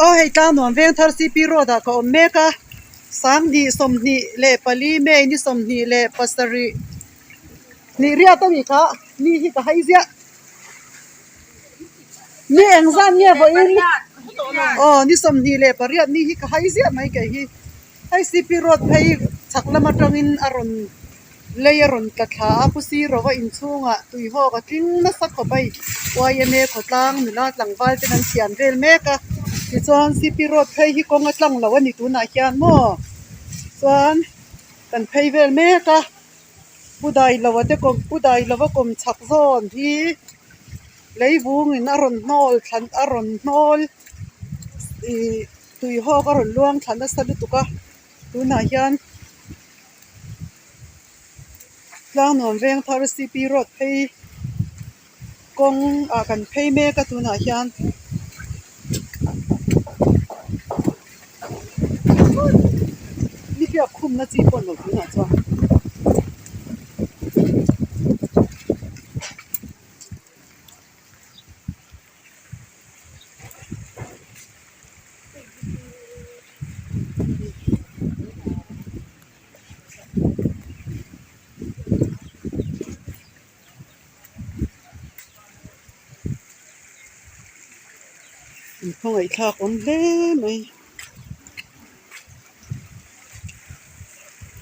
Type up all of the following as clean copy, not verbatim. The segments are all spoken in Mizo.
Aw hei Tlangnuam Vengthar CP Road ah ka awm mek a, Sanghnih 24 May ni 27 hnih riat a nih kha ni hi ka hai ziah. Ni engzat nge vawiin aw ni 28 ni hi ka hai ziah mai kei hi. Hei CP Road phei chhak lam atangin a rawn lei a rawn tla thla a, Pu Sirova inchhungah tuihawk a tling nasa khawp a hei yma khawtlang nula tlangval ten an thian vel mek a, tichuan CP Road phei hi kawng a tlang lo a ni tunah hian maw chuan kan phei vel mek a, Pu Dailova te kawm Pu Dailova kawm chhak zawn hi leivungin a rawn hnawl thlan a rawn hnawl ihh. Tuihawk a rawn luang thla nasa lutuk a, tunah hian Tlangnuam Vengthar CP Road phei kawng ah kan phei mek a tunah hian nihliap khumna chi pawh a ni lo tunah chuan. Inkhawngaihthlak awm hle mai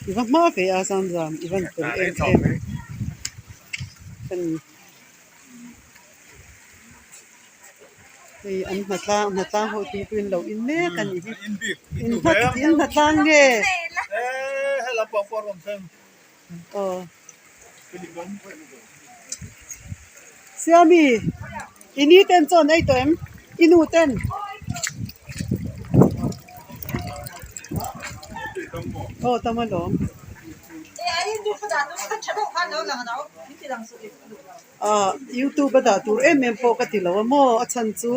i va hma ve a zam zam i van fel em em ka ni. Hei an hnatlang hnatlang ho tih pawhin lo in mek a nih hi in in hnatlang nge aw Siami i ni ten chaw an ei tawh em i nu ten aw tam alawm. Ahh youtube a dah tur em em pawh ka ti lo a maw a chhan chu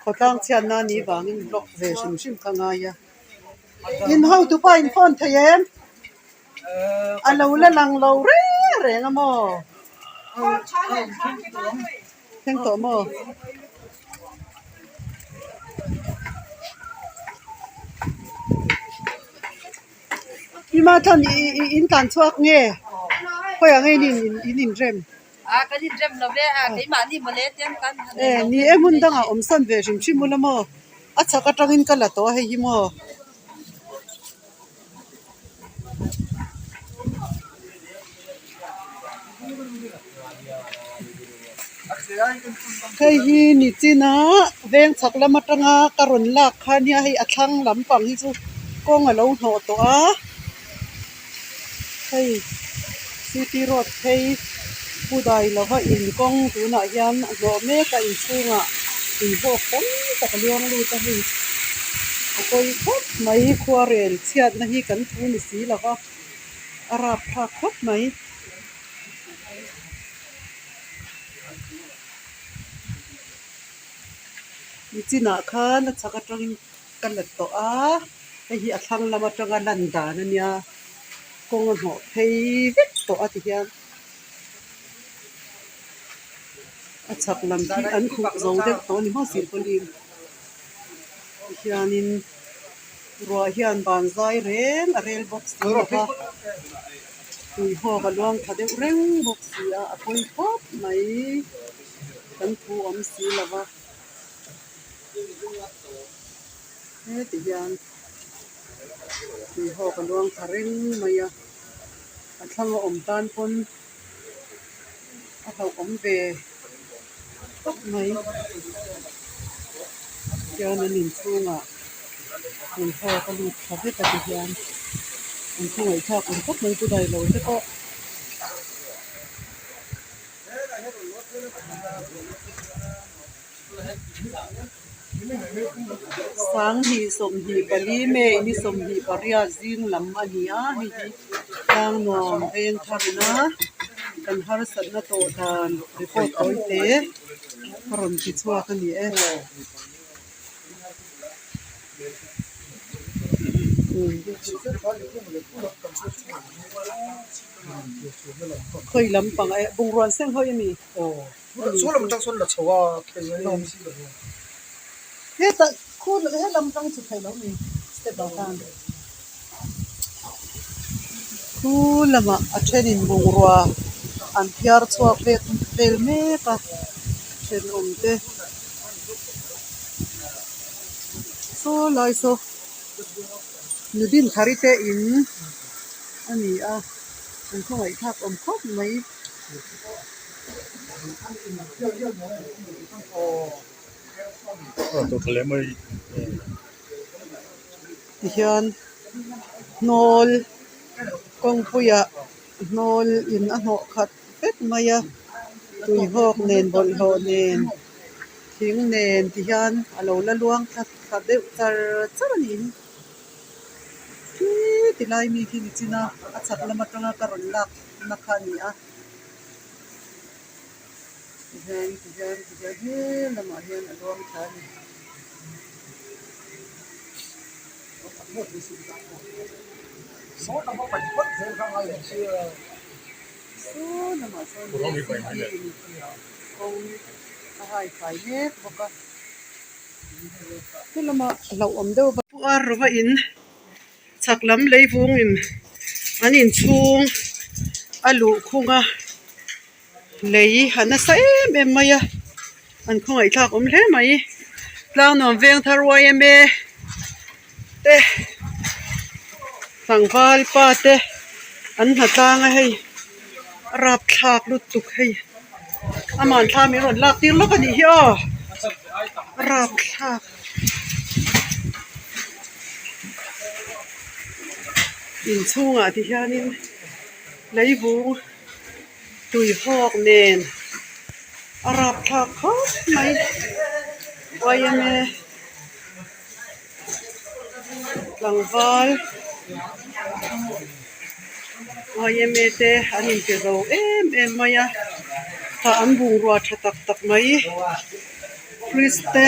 khawtlang chhiatna a nih vangin vlog ve hrim hrim kha ngai a in hotu pa in phone thei em a lo la lang lo reng reng a maw thleng tawh maw. Hima chuan i i in tlan chhuak nge khawiah nge in in inrem? A kan inrem lo ve a keimahni mawle te an kan han E ni e hmun dangah awm san ve hrim hrim ula maw a chhak atangin ka la tawh a hei hi maw. Hei hi nichin a veng chhak lam atanga ka rawn lak kha nia hei a thlang lampang hi chu kawng a lo hnawh tawh a hei city road phei pu dai lova in kawng tunah hian a hnawh mek a inchhungah inhawk tam tak a luang lut a hei a pawi khawp mai khuarel chhiatna hi kan thu ni si lova a rapthlak khawp mai. Nichinah khan a chhak atangin ka la tawh a hei hi a thlang lam atanga lan dan a nia kawng a hnawh phei vek tawh a tihian a chhak lam khi an khuh zo deuh tawh a ni maw silpauline tihianin ruah hian ban zai reng a rel bawk si lo va. Tuihawk a luang tha deuh reng bawk si a, a pawi khawp mai. Kan thu awm si lo va. Heti hian tuihawk a luang tha reng mai a, a thlang a awm tan pawn a hlauhawm ve khawp mai. Tichuan an inchhungah tuihawk a lut tha vek a ti hian an khawngaihthlak awm khawp mai chu dai lo te pawh. Sanghnih 24 May ni 28 zing lam a ni a hei hi Tlangnuam veng tharna kan harsatna tawh dan report tawi te a rawn ti chhuak a ni e. Khawi lampang eh bungrua an seng hawi a ni. Hetah Khur leh helam tang chhuk theih loh ni step ah khan khu lamah a thenin bungrua an phiar chhuak vel vel mek a thenawm te saw lai saw nu Dinthari te in a ni a an khawngaih thlak awm khawp mai. Tihian hnawl kawngpuiah hnawl in a hnawh khat vek mai a tuihawk nen bawlhhlawh nen thing nen tihian a lo la luang thla thla deuh char char a ni hi khi ti lai mi khi ni chin a a chhak lam atanga ka rawn lak na kha a ni a. Tihian tihian tihian he lamah hian a luang thla a ni. Saw lamah sawn in kawng a hai fai mek bawk a helama hlauhawm deuh va pu ar rova in chhak lam leivung in an inchhung a luhkhung a. Lei a nasa em em mai a an khawngaihthlak awm hle mai tlangnuam veng thar yma te tlangval pa te an hna tlang a hei a rapthlak lutuk hei aman thla min rawn lak tir lawk a nih hi aw a rapthlak inchhungah ti hianin leivung. Tuihawk nen a rapthlak khawp mai yma tlangval yma te an inpe zo em em mai a tah an bungrua tha tak tak mai fridge te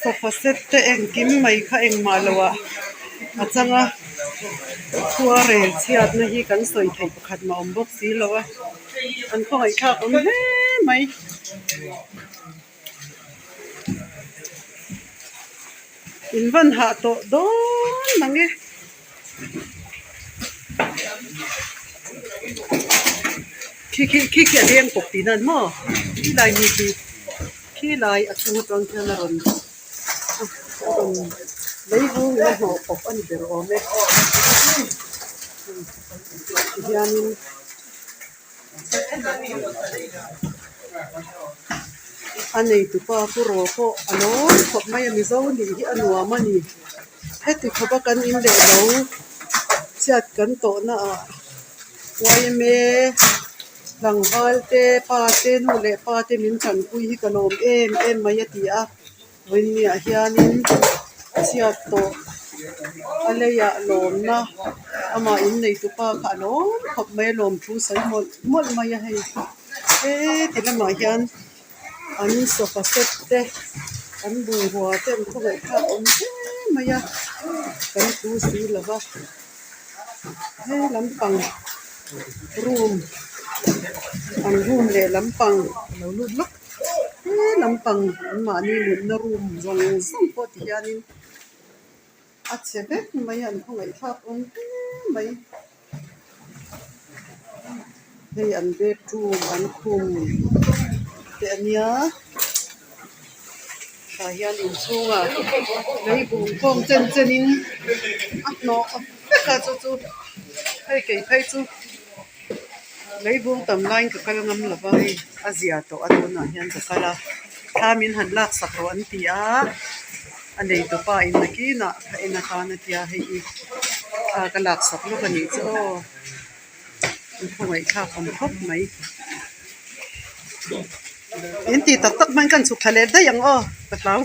sofa set te engkim mai kha engmah loh ah a chang a khuarel chhiatna hi kan sawi theih pakhat mah awm bawk si lo a an khawngaihthlak awm hle mai. In van hah tawh dawn mang e. Khi khi khi khi a leng kawp tih nan maw khi lai mi khi khi lai a chung atang khian a rawn a rawn lei vung in a hnawh kawp a ni ber awm e tihianin. A neitupa pu rawh pawh a lawm khawp mai a mizo nih hi a nuam a ni heti khawpa kan in leh lo chhiat kan tawh na ah yma tlangval te pa te nu leh pa te min tanpui hi ka lawm em em mai a ti a vawiinniah hianin chhiat tawh a leiah lawmna amah in neitupa kha a lawm khawp mai a lawm thu sawi mawlh mawlh mai a hei heti lamah hian an sofa set te an bungrua te an khawngaihthlak awm hle mai a kan thu si lo va he lampang room an room leh lampang a lo lut lawk he lampang an mahni mutna room zawng zawng pawh ti hianin a chhe vek mai a an khawngaihthlak awm hle mai hei an bedroom an khum te a nia tah hian inchhungah leivung khawm chen chen in a hnawh vek a chu chu hei kei phei chu leivung tam laiin ka kal ngam lo va hei a zia tawh a tunah hian ka kal a thla min han laksak rawh an ti a a neitupa in nakinah ka en atan a tia hei hi thla ka laksak lawk a nih chu aw an khawngaihthlak awm khawp mai in tih tak tak hman khan chhuk thla leh daih ang aw ka hlau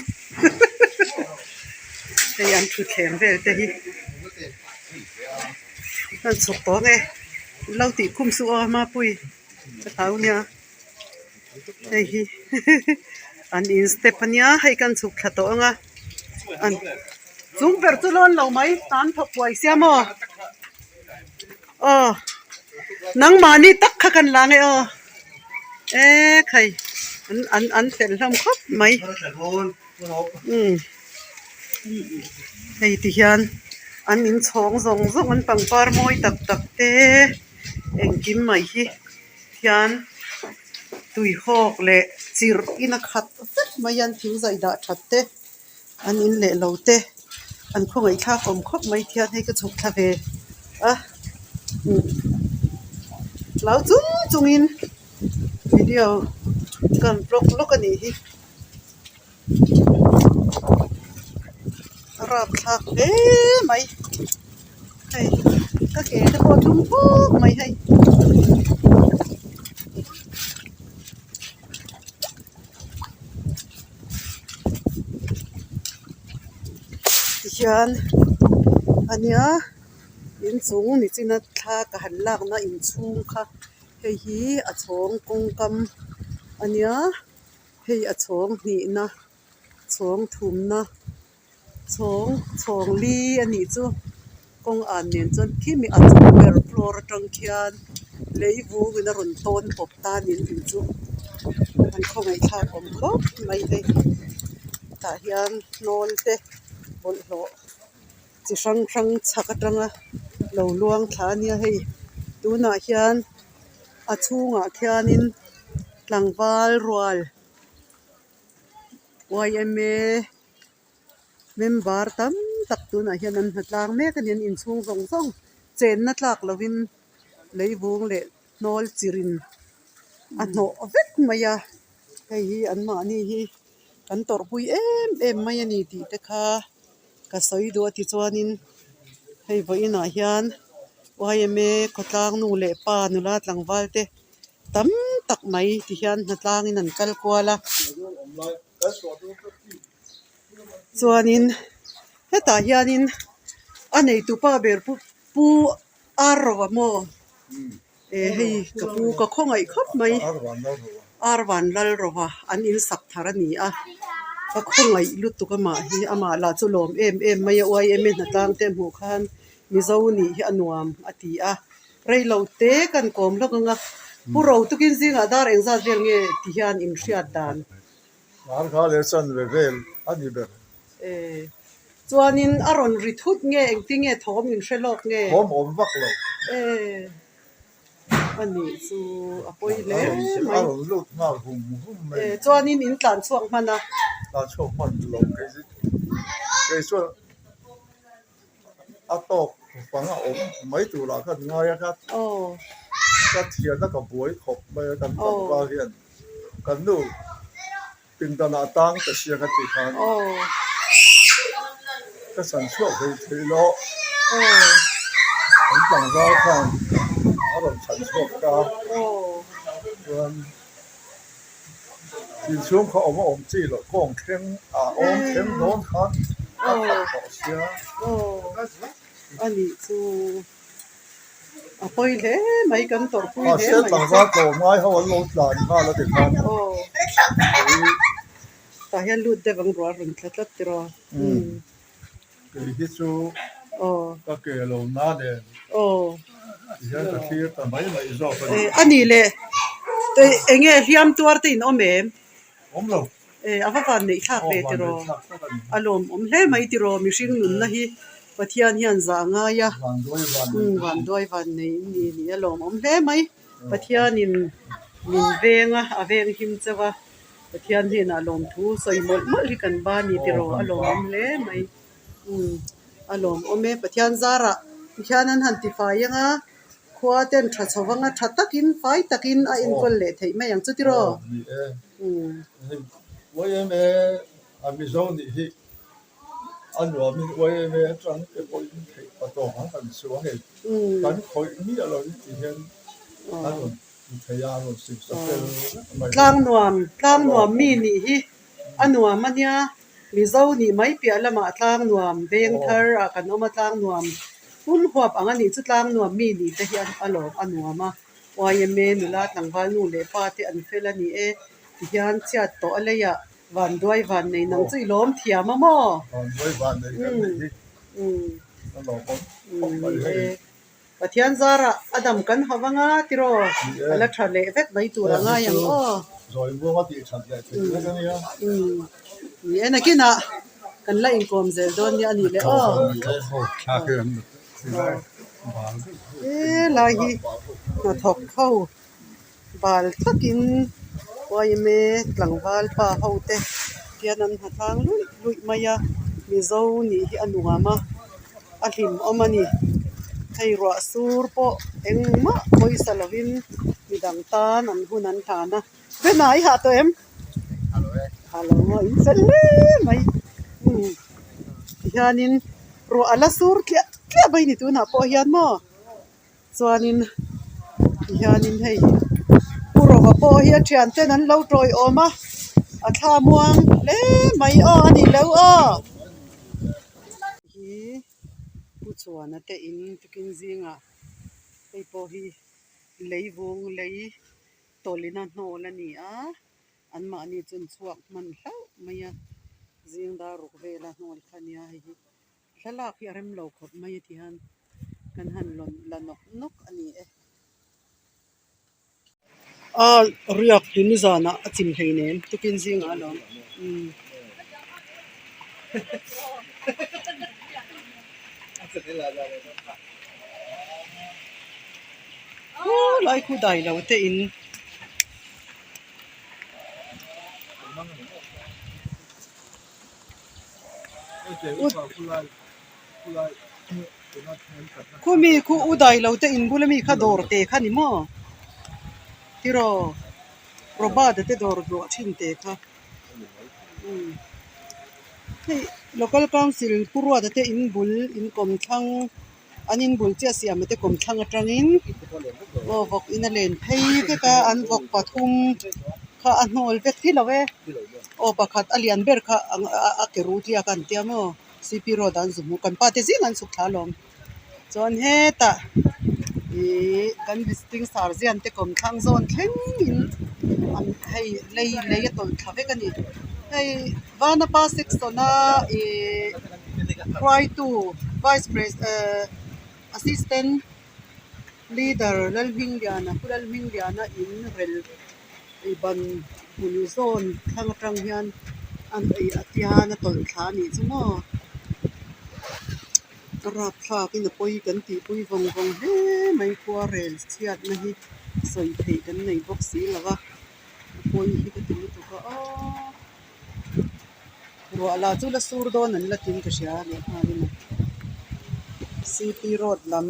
hei an thutthleng vel te hi an chhuk tawh ang e lo tih khum suh aw mapui ka hlau nia hei hi an in step ania hei kan chhuk thla tawh ang a an chung ber chu lawn lo mai tan thawk huai sia maw aw nangmahni tak kha kan la nge aw e khai an an an fel hlawm khawp mai umm. Hei ti hian an inchhawng zawng zawng an pangpar mawi tak tak te engkim mai hi hian tuihawk leh chirh in a khat vek mai a an thing zai dah that te an in leh lo te an khawngaih thlak awm khawp mai thian hei ka chhuk thla ve a hlau chung chungin video ka rawn vlog lawk a nih hi. A rapthlak hle mai hei ka ke te pawh a tlum phuk mai hei. Tihian ania inchung nichina thla ka han lakna inchhung kha hei hi a chhawng kawngkam ania. Hei a chhawng hnihna chhawng thumna chhawng chhawng li a nih chu kawng an nen chuan khimi a chung ber floor atang khian lei vungin a rawn tawn pawp ta a ni in chu an khawngaih thlak awm khawp mai hei tah hian hnawl te bawlhhlawh chi hrang hrang chhak atanga lo luang thla a nia hei tunah hian. A chhungah khianin tlangval rual yma member tam tak tunah hian an hnatlang mek a ni an inchhung zawng zawng chenna tlak lovin leivung leh hnawl chirin a hnawh vek mai a hei hi anmahni hi kan tawrhpui em em mai a ni tih te kha. Ka sawi duh a tichuanin hei vawiinah hian yma khawtlang nu leh pa nula tlangval te tam tak mai ti hian hnatlangin an kal kual a chuanin hetah hianin a neitupa ber pu pu ar rova maw eh hei ka pu ka khawngaih khawp mai ar van lal rova an in sak thar a ni a ka khawngaih lutuk amah hi amah lah chu lawm em em mai a yma hnatlang te hmuh khan mizo nih hi a nuam a ti a reilo te kan kawm hlawk ang a pu ro tukin zingah dar engzat vel nge ti hian in hriat dan. Dar kha leh chanve vel a ni ber. E, chuanin a rawn ri thut nge engtin nge thawm in hre lawk nge? Thawm awm vak lo. E, a nih chu a pawi hle mai. A rawn lut nghal hum hum mai. E, chuanin in tlan chhuak hman a? Tlan chhuak hman lo kei chu kei chuan a tawk pang a awm mai turah khan ngai a ka ka thianna ka buai khawp mai a kan tlangval hian kan nu Pindanah tang ka hria ka tih khan ka chan chhuak thei thei lo. An tlangval khan a rawn chan chhuak ta. Chuan inchhung kha awm a awm chi loh kawng thleng ah awm thleng dawn khan a khat tawh sia. A nih chu a pawi hle mai kan tawrhpui hle mai. Mahse tlangval tlawm ngai ho an lo tlan nghal a ti khan. Tah hian lut deuh ang rual rawn tla tlat tiraw. Kei hi chu ka ke lo na nen ti hian ka thlir ta mai mai zawk a ni. A nih leh eng nge hliam tuar te in awm em? Awm lo. A va van neih thlak ve tiraw? A lawmawm hle mai tiraw mihring nunna hi Pathian hian zah a ngai a, van duai van nei in ni ni a lawmawm hle mai. Pathianin min veng a, a veng him chauh a, Pathian hnenah lawmthu sawi mawlh mawlh hi kan ba ni tiraw a lawmawm hle mai. A lawmawm e, Pathian zarah tikhian an han tifai ang a, khua ten tha chho vanga tha takin fai takin a enkawl leh theih mai ang chu tiraw? Ni e, hei YMA a Mizo nih hi a nuamin YMA atang te pawhin theih patawng ang kan chu a hei kan khawih miah lo in ti hian a rawn ti thei a, a rawn singsa fel vek mai. Tlang nuam, tlang nuam mi nih hi a nuam a nia, Mizo nih mai piah lamah tlang nuam veng thar ah kan awm a, tlang nuam pum huap ang a nih chu tlang nuam mi nih te hi a lawm a nuam a, YMA nula tlangval nu leh pa te an fel a ni e ti hian chhiat tawh a leiah van duai van nei nang chu i lawm thiam a maw? Van duai van nei kan nih hi a lawm awm khawp mai hei. Pathian zarah a dam kan ha vang a tiraw a la tha leh vek mai tur a ngai ang aw. Zawi muang a tih that leh theih vek a nia. Ni e nakinah Kan la inkawm zel dawn nia a nih leh aw. He lai hi hnathawk ho bal tlakin yma tlangval pa ho te hian an hnathlang luih luih mai a mizo nih hi a nuam a a hlimawm a ni hei ruah sur pawh engmah pawisa lovin midang tan an hun an hlan a Bena i hah tawh em? Ha lo maw in fel hle mai umm tihianin ruah a la sur tliah tliah mai ni tunah pawh hian maw chuanin tihianin hei Pu Rova pawh hi a thian ten an lo tawiawm a a thla muang hle mai aw a nih loh aw. Hi Pu Chuana te in tukin zingah hei pawh hi lei vung lei tawlhina hnawl a ni a anmahni chu an chhuak hman hlauh mai a zing dar ruk vela hnawl kha a nia hei hi thlalak hi a rem lo khawp mai a ti hian kan han lawn la nawk nawk a ni e. A riak hi nizanah a chim hleinem tukin zingah a lawm umm. Khulai khu dai lo te in. Khumi khu u dai lo te in bula mi kha dawr te kha ni maw? Tiraw Robert-a te dawr luah thin te kha umm hei local council Pu Ruata te in bul in kawm thlang an in bul chiah siam te kawm thlang atangin aw vawk in a len phei vek a an vawk pathum kha a hnawl vek thi lo e aw pakhat a lian ber kha a ke ru tliak a an tia maw C P road ah an zu hmu kan pa te zing an chhuk thla alawm chuan hetah ihh kan visiting sar zian te kawm thlang zawn thleng in an hei lei lei a tawlh thla vek a ni hei Vanapa section a ihh hruaitu vice pres ehh assistant leader Lalhmingliana Pu Lalhmingliana in rel ih ban hmun zawn thlang atang hian an ei a tian a tawlh thla a nih chu maw a rapthlak in a pawi kan tih pui vawng vawng hle mai khua rel chhiatna hi sawi theih kan nei bawk si lo va a pawi hi ka ti lutuk a aw ruah lah chu la sur dawn an la tin ka hria leh nghalin a C P road lam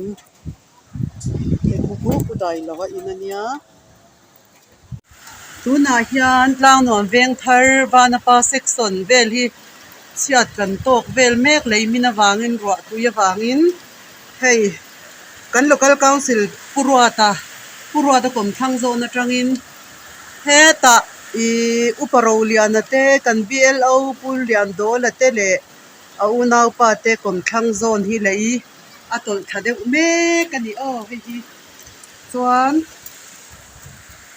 khu dai lo a in a nia. Tunah hian Tlangnuam veng thar Vanapa section vel hi chhiat kan tawk vel mek lei min avangin ruah tui avangin hei kan local council Pu Ruata Pu Ruata kawmthlang zawn atangin hetah ihh Upa Roliana te kan B L O Pu Liandawla te leh a unaupa te kawmthlang zawn hi lei a tawlh thla deuh mek a ni aw hei hi. Chuan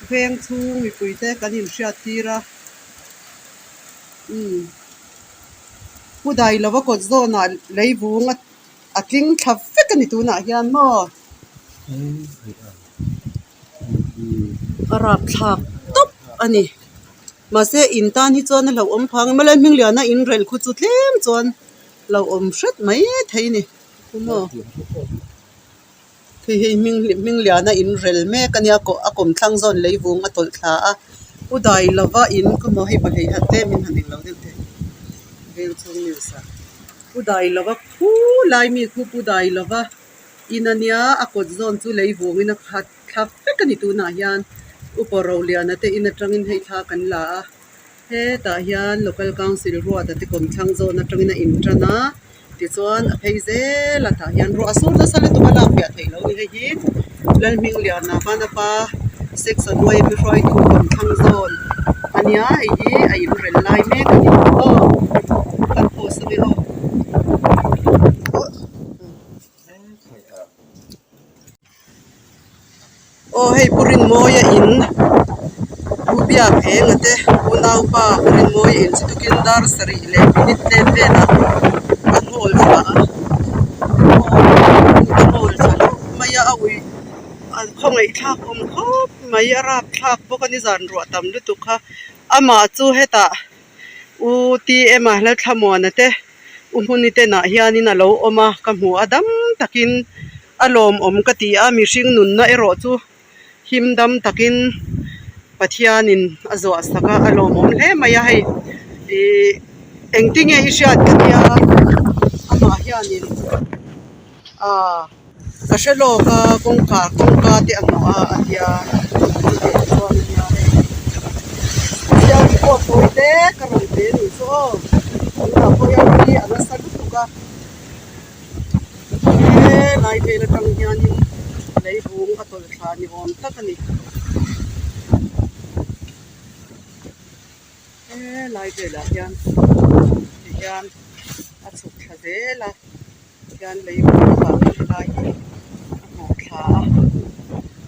veng chhung mipui te kan inhriat tir a umm pu dai lova kawt zawnah lei vung a tling thla vek a ni tunah hian maw a rapthlak tawp a ni mahse in tan hi chuan a hlauhawm phang emaw lai hming liana in relh khu chu tlem chuan hlauhawm hret mai thei a ni maw. Hei hi hming hming liana in rel mek a nia kawh a kawmthlang zawn lei vung a tawlh thla a u dai lova in khaw maw hei pahnih khat tlem in han englo deuh teh veng chhung news ah u dai lova khu lai mi khu pu dai lova in a nia a kawt zawn chu lei vung in a khat thla vek a ni tunah hian upa Roliana te in atangin hei thla kan la a hetah hian local council ruat a te kawmthlang zawn atangin a intan a. Tichuan a phei zel a tah hian ruah a sur nasa lutuk a lak piah theih loh a ni hei hi Lalhmingliana Vanapa section yma hruaitu kawmthlang zawn a nia hei hi a inrel lai mek a ni aw kan post a ni aw. Aw hei Pu Rinmawia in Pu Biak Enga te unaupa Pu Rinmawia in chu tukin dar sarih leh minute tlem velah a hnawl thla a a hnawl thla hlauh mai a a ui a khawngaih thlak awm khawp mai a rap thlak bawk a ni zan ruah tam lutuk kha amah chu hetah U T M a Lalthlamuana te. U hmuni te nah hianin a lo awm a ka hmu a dam takin a lawmawm ka ti a mihring nunna erawh chu him dam takin Pathianin a zuah sak a a lawmawm hle mai a hei ihh engtin nge i hriat ka tia amah hianin ahh ka hre lawk a kawngkhar kawngka te a hnawh a a tia chutiang chuan a nia hei chiang pawh tawi te ka rawn pe a nih chu aw tunah pawh hian hi a nasa lutuk a helai vel atang hianin leivung a tawlh thla ni awm tak a ni helai velah hian tihian a chhuk thla zel a. Hian lei bawk avangin helai hi a hnawh thla a,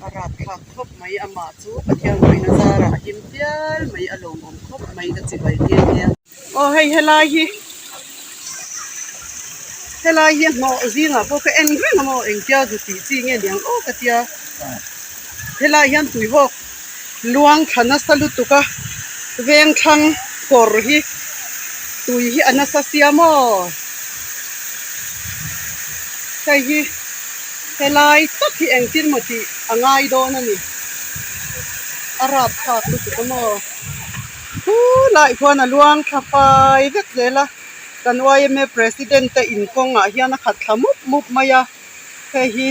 a rapthlak khawp mai amah chu Pathian ruihna zarah a him pial mai a lawmawm khawp mai ka chibai nghe nghe a. Aw hei helai hi helai hi a hnawh zingah pawh ka en reng a maw engtia zu tih chi nge niang aw ka tia helai hian tuihawk luang thla nasa lutuk a veng thlang kawr hi tui hi a nasa sia maw hei hi helai tak hi engtin maw tih a ngai dawn a ni a rapthlak lutuk a maw khulai khuan a luang thla fai vek zel a kan yma president te inkawngah hian a khat thla mup mup mai a hei hi.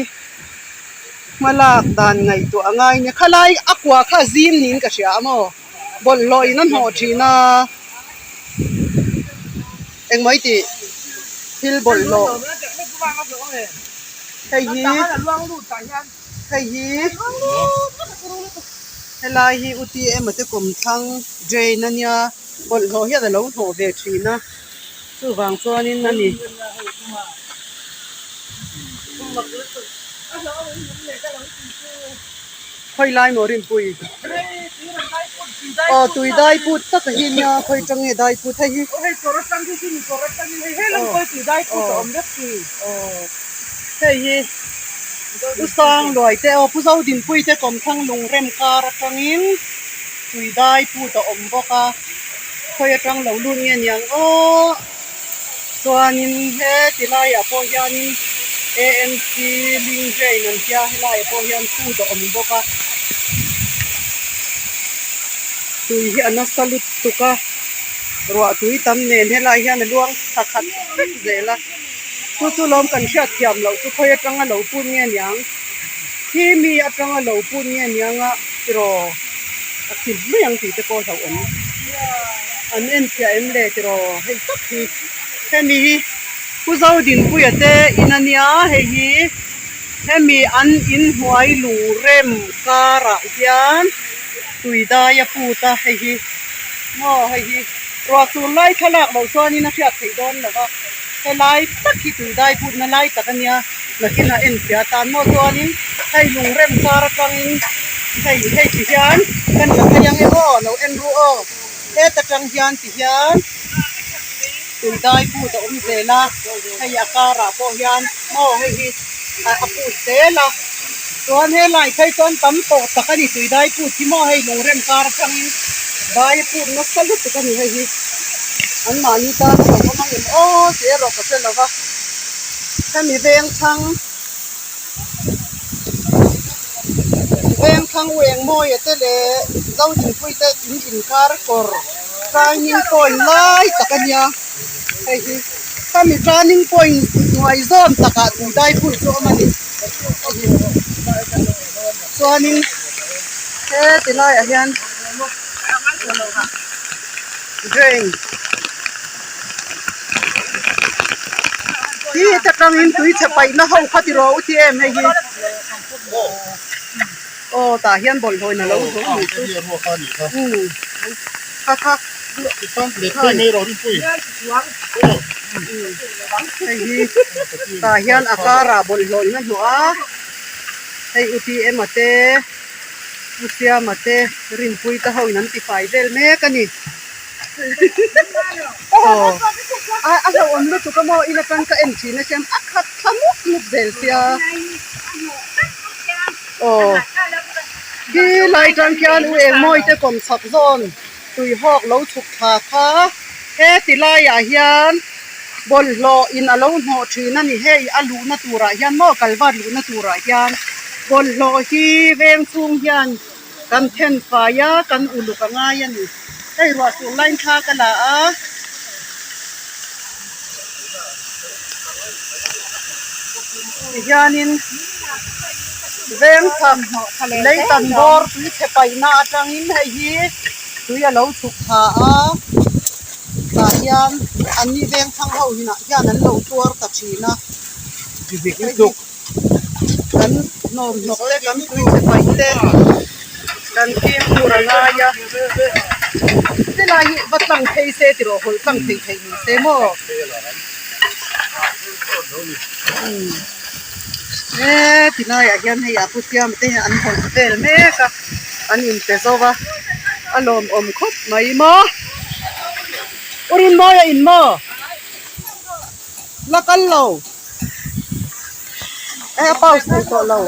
Hmalak dan ngaihtuah a ngai nia khalai a kua kha a zim niin ka hria a maw bawlhhlawh in a hnawh thin a engmah tih thil bawlhhlawh hei hi hei hi helai hi u t m te kawmthlang drain a nia bawlhhlawh hian a lo hnawh ve thin a chuvang chuanin a ni. Khawi lai maw Rinpui? Aw tui dai put tak a hi nia khawi tang nge dai put hei hi. Hei hi U Sangluai te aw Pu Zodinpui te kawmthlang lungrem kar atangin tui dai put a awm bawk a khawi atang lo lut nge niang aw. Chuanin heti laiah pawh hianin AMC Ling Drain an tia helaiah pawh hian food a awm bawk a tui hi a nasa lutuk a ruah tui tam nen helai hian a luang thla khat vek zel a chu chu lawm kan hriat thiam loh chu khawi atanga lo put nge niang khi mi atanga lo put nge niang a tiraw a chim mai ang tih te pawh a hlauhawm an en fiah em le tiraw hei tak hi hemi hi Pu Zodinpuia te in a nia hei hi hemi an inhnuai lungrem karah hian tui dai a put a hei hi maw hei hi ruah sur lai thlalak loh chuanin a hriat theih dawn lo va helai tak hi tui dai putna lai tak a nia. Nakinah en fiah atan maw chuanin hei lungrem kar atangin hei hei ti hian kan la phei ang e aw lo en ru aw heta tang hian ti hian tui dai put a awm zel a hei a karah pawh hian maw hei hi a put zel a chuan helai phei chuan tam tawh tak a ni tui dai put hi maw hei lungrem kar atangin dai a put nasa lutuk a ni hei hi anmahni tan a lo awm ang em aw tih erawh ka hre lo va. Hemi veng thlang veng thlang u Engmawia te leh Zodinpui te in inkar kawr turning point lai tak a nia hei hi hemi turning point hnuai zawn takah tui dai put chu a awm a ni chuanin heti laiah hian drain. Hi heta tangin tui chhe paihna ho kha ti rawh u ti em hei hi aw tah hian bawlhhlawin a lo zawh a nih chu umm kha kha hei hi tah hian a karah bawlhhlawin a hnawh a hei u t m a te u siama te rinpui te ho in an ti fai vel mek a ni. Aw a a hlauhawm lutuk a maw in atang ka en thin a siam a khat thla mup mup zel sia aw khi lai tang khian u engmawi te kawm chhak zawn tui hawk lo chhuk thla kha heti laiah hian. Bawlhhlawh in a lo hnawh thin a ni hei a luhna turah hian maw kalvat luhna turah hian bawlhhlawh hi veng chhung hian kan then fai a kan uluk a ngai a ni hei ruah sur laiin thla ka la a. Tihianin veng chhak lei tan bawr tui chhe paihna atangin hei hi tui a lo chhuk thla a. Tah hian an ni veng thlang ho hinah hian an lo tuar ta thin a hei hi kan hnawm hnawk te kan tui chhe paih te kan fim tur a ngai a helai hi va tlang phei se tih rawh hawlh tlang thei theih ni se maw he ti laiah hian hei a pu siama te hian an hawlh vel mek a an inpe zo va a lawmawm khawp mai maw u rinmawia in maw la kal lo e a pause thei tawh lo.